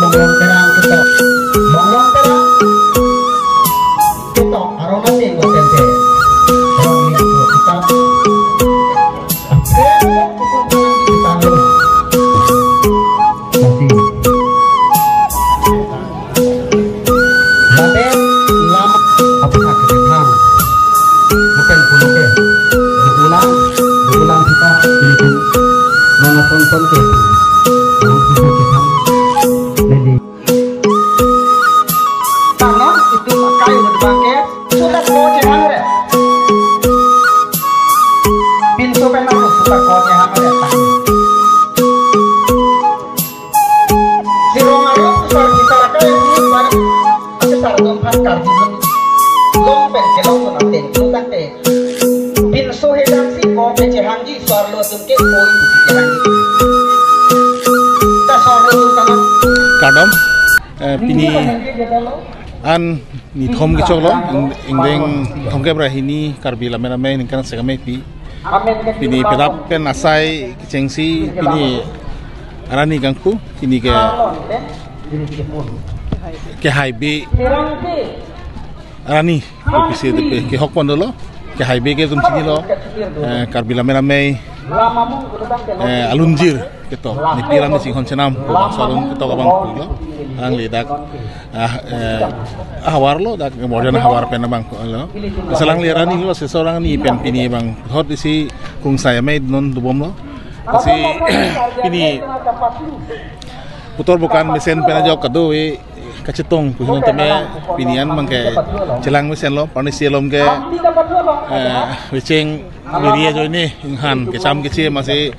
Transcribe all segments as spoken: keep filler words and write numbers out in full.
Bonglong Terang ketok. Bonglong Terang ketok. Arong nasi ko tempe. Arong ni ko kita. Kita lo. Nasi. Lapen lam apuna kethang. Bukan pulo ke. Dukulang, dukulang kita itu. Nona son son ke. Nona son son ke. Jadi. Tanam itu makai berbangke. Sudah ko jehang re. Pintu penang sudah ko jehang re. Sirong aro pusar kita rakai ini bar. Tapi sar dong phan kar dun. Long pen kelong dun ateng dun tangte. Pinso hedang si ko pe jehangji suar lo dun ke koi dun jehangji. Ta suar lo dun tanam. Kardom, eh, pini an nithom kechoklo, ing-, ingdeng thomkep ra hini Karbi Lammet Amei ningkan sek amei pi. Pini penap pen asai kechengsi pini arani kangpu, pini ke, ke highway arani, kopisi ke, kehok pon dolo, ke highway ke tum chinilo, eh, Karbi Lammet Amei, eh, alunjir ketok, nepi alam ni chinghon chenam, ko bangso alun ketok abang pulo, alangli dak, ah, eh, ahavar lo, dak Borjan ahavar pen abang pulo. Lasi alangli arani lo, si seorang ni pen pini abang, hot isi kungsai amei non dubom lo. Lasi pini Botor Bokan mesen pen ajok kadokave kachetong pusi non tame pini an abang ke chelang mesen lo, parni si alom ke, eh, vecheng miri ajoine inghan kecham keche masi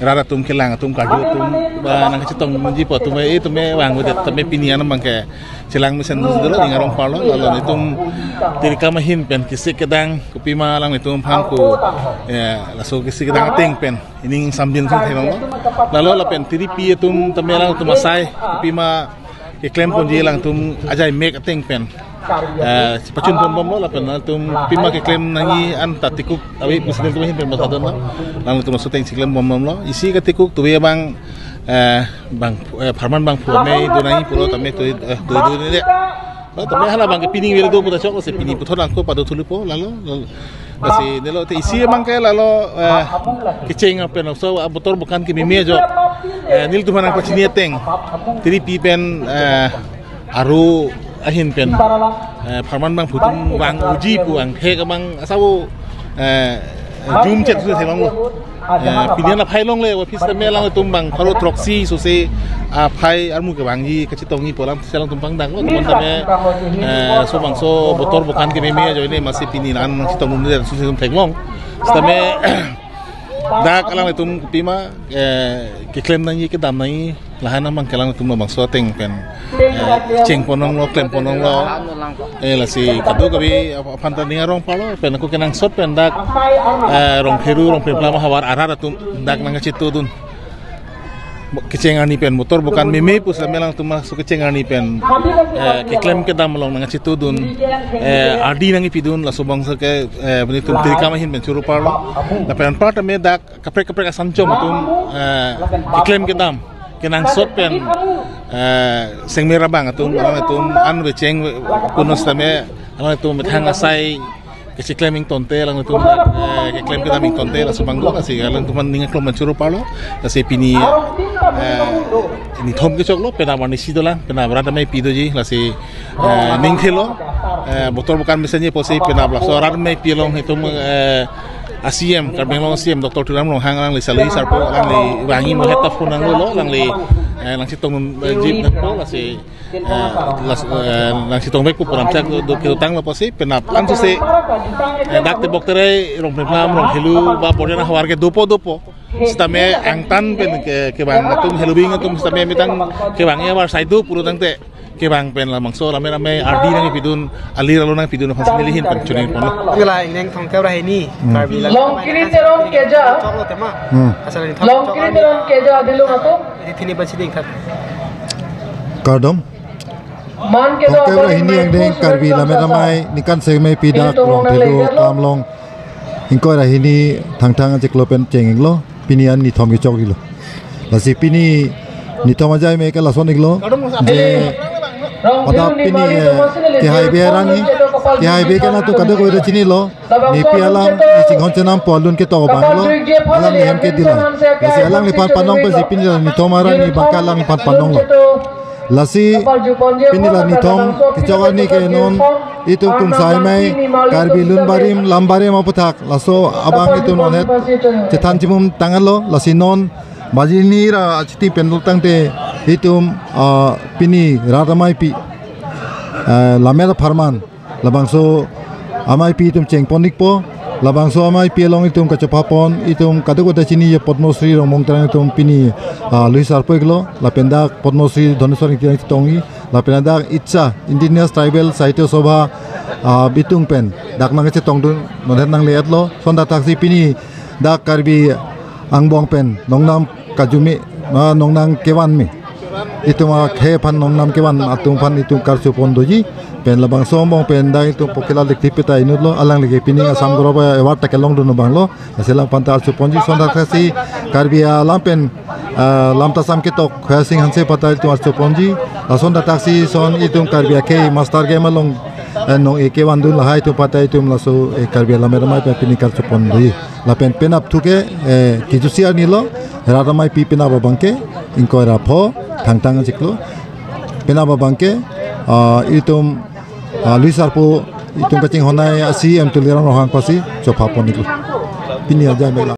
rat atum kelang atum karju atum ba nangkachetong nunji po atum e atum e vangvedet tame pini an abang ke chelang mesen dolo ning arong parlo, lalo netum tirikam ahin pen kesik kedang kopima alang netum aphan ko, eh, laso kesik kedang ateng pen ining sambil sung theklonglo. Lalo lapen tiripi atum tame alang atum asai kopima keklem ponji alangtum ajai mek ateng pen, eh, pachun pon bomlo lapen alangtum kopima keklem nangji anta tikuk ave pusi netum ahin pen basa dunlo. Alangtum laso ateng si klem bom bomlo. Isi katikuk tuve abang, eh, bang, eh, pharman bangphu amei do nangji pulo tame tuve, eh, tuve do nede. Lo tame hala abang ke pini velo do puta chok si pini puthot lang ko pado thulipo lalo, lalo. Lasi nelo te isi abang ke lalo, eh, kecheng pen so, ah, Botor Bokan kememe ajok, eh, nelitum aphan nangpachini ateng. Tiripi pen, eh, aro ahin pen, eh, pharman bangphu atum vang uji pu angthek abang asabo, eh, jum chet su theklonglo. Eh, pini an aphai longle office tame alangtum bang pharo throksi sose aphai armu kevangji kachetongji pu alam si alangtum pangdaklo. Teman tame, eh, so bangso Botor Bokan kememe ajoine masi pini an nangchetong nunde su si atum theklong. Sitame dak alangtum kopima, eh, keklem nangji kedam nangji lahan abang ke alangtum labangso ateng pen, eh, cheng pon longlo, klem pon longlo. Eh, lasi kadokave aphan ta ning arong parlo, pen ako kenangsot pen dak, eh, Rongphelu, Rongpheplam ahavar arat atum dak nangkachetongdun. Kecheng arni pen Botor Bokan meme pusi tame alangtum laso kecheng arni pen, eh, keklem kedam along nangkachetongdun, eh, ardi nangkipidun, laso bangso ke, eh, netum tirikam ahin pen choro parlo. Lapen anpar tame dak kaprek kaprek asanchom atum, eh, keklem kedam kenangsot pen, eh, sengmera abang atum, alangtum an vecheng kunos tame alangtum methang asai kechiklem ingtonte, alangtum, eh, keklem kedam ingtonte laso abang do, lasi alangtum aphan ning aklong pen choro parlo. Lasi pini, eh, nithom kechoklo, penap arnisi dolang, penap rat amei pi doji, lasi, eh, ning thelo, eh, Botor Bokan mesenji pusi penap laso rat amei pi along itum, eh, a-C M, Karbi Anglong a-C M, Doctor Tuliram Ronghang alangli salui sarpo, alangli vangji mo heta phone nanglolo, alangli, eh, nangchetong, eh, jeep nangpo, lasi, eh, las-, eh, nangchetong vek pu program chak do ketanglo pusi, penap ansose, eh, dak Tebok Terai, Rongpheplam, Rongphelu, ba Borjan ahavar ke dopo dopo. Sitame angtan pen ke, kevang atum, helubing atum sitame mitang kevang ya war saidu pulo tangte kevang pen labangso rame-rame ardi nangpidun, alir alo nangpidun aphan sinili ahin pen choningri ponlo. Ngelai neng Thongkep ra hini, Hmm. Karbi la. Longkiri Teron keja. Choklo tema. Hmm. Asal ini Longkiri Teron keja adilung atum. Di thini basi ding khat. Kardom. Man kedo Thongkep ra hini angdeng Karbi Lammet Amei ningkan sirkep mei pi dak Rongthelu Tamlong ingkoi ra hini Thangthang achiklo pen chenglo, pini an nithom kechok iklo. Lasi pini nithom ajai me ke lason iklo. Je pada pini, eh, kehai be arni, kehai be ke nangtum kadokave ta chinilo. Nepi alam, ne chinghon chenam po alun ketok abang lo. Alanglihem ke dilang. Lasi alangliphan panong pensi pini la nithom arni abang ke alangliphan panonglo. Lasi pini la nithom kechok arni ke non itum Tumsai Amei Karbi Lun Barim Lam Barim aputhak laso abang itum non het chethan chimum tanglo. Lasi non baji hini ra achiti pen lo tangte itum, ah, pini rat ameipi, ah, lammet apharman labangso ameipi itum chengpon ikpo. Labangso ameipi along itum kachopha pon, itum kadokave ta chini ya Padma Shri Rongbong Terang itum pini, ah, lui sarpo iklo, lapen dak Padma Shri Dhaneswar Ingti Terang chetongji, lapen dak ITSA, Indigenous Tribal Sahitya Sabha, ah, bitung pen dak nangchetongdun, non het nangle-etlo. Lason dak thaksi pini dak Karbi angbong pen nongnam kajumi, ah, nongnam kevan me. Itum akhei aphan nongnam kevan atum aphan itum karcho pon doji. Pen labangso angbong pen dak itum Pokhala Lekthe pi ta inutlo, alangli ke pini Assam Gaurav Award ta kelongdun abang lo. Lasi alangphan ta archo ponji. Lason dak thaksi Karbi alam pen, ah, Lamtasam ketok Khoya Sing Hanse aphan ta itum archo ponji. Lason dak thaksi lason itum Karbi akhei master game along, eh, nong-e kevandun lahai atum aphan ta itum laso, eh, Karbi Lammet Amei pen pini karcho pon doji. Lapen penap thu ke, eh, kejusi arni lo, rat ameipi penap abang ke, ingkoi ra pho, Thangthang achiklo, penap abang ke, ah, itum, ah, lui sarpo, itum kachinghon ai a-CEM Tuliram Ronghang aphansi chopha pon iklo. Pini ajai me la.